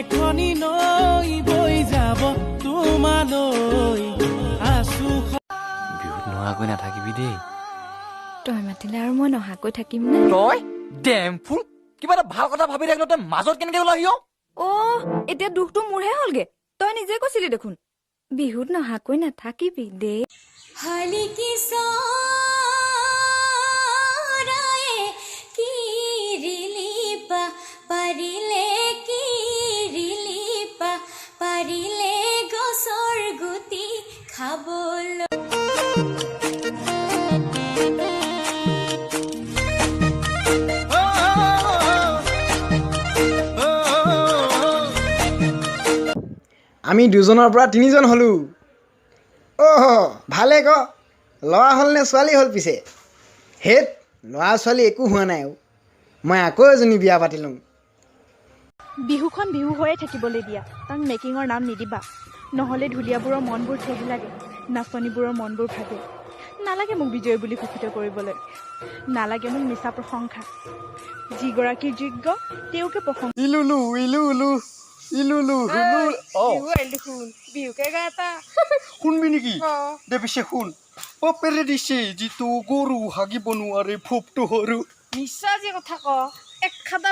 এখনি নৈ বৈ যাব তোমালৈ আছো। বিহুত নোহোৱাকৈ নাথাকিবি দেই। তই মাতিলে আৰু মই নহাকৈ থাকিম নে? তই ডেম ফুল, কিবা এটা ভাল কথা ভাবি থাকিলে তই মাজত কেনেকে ওলাই আহিয়? অ', এতিয়া দুখটো মোৰহে হ'লগে। তই নিজে কৈছিলি দেখোন, বিহুত নহাকৈ নাথাকিবি দেই। শালিকী চৰায়ে কিৰিলিপা পাৰিলে, কিৰিলিপা পাৰিলে গছৰ গুটি খাবলৈ। আমি দুজনৰ পৰা তিনিজন হ'লোঁ। অহ, ভালে ক, ল'ৰা হ'ল নে ছোৱালী হ'ল পিছে? হেত, ল'ৰা ছোৱালী একো হোৱা নাই অ'। মই আকৌ এজনী বিয়া পাতি লওঁ। বিহুখন বিহু হৈয়ে থাকিবলৈ দিয়া, তাক মেকিঙৰ নাম নিদিবা। নহ'লে ঢুলীয়াবোৰৰ মনবোৰ ঠেহ লাগে, নাচনীবোৰৰ মনবোৰ ভাগে। নালাগে মোক বিজয়ী বুলি ঘোষিত কৰিবলৈ, নালাগে মোক মিছা প্ৰশংসা। যিগৰাকীৰ যোগ্য, তেওঁকে প্ৰশংসা। ইলুলু ইলুলু ইলুলু হুলু অ। বিহু আহিল দেখোন, বিহুকে গা এটা। শুনবি নেকি? দে পিছে শুন। বাপেৰে দিছে যিটো গৰু, হাগিব নোৱাৰে ফোপটো সৰু। মিছা যে কথা ক, এক খাদা।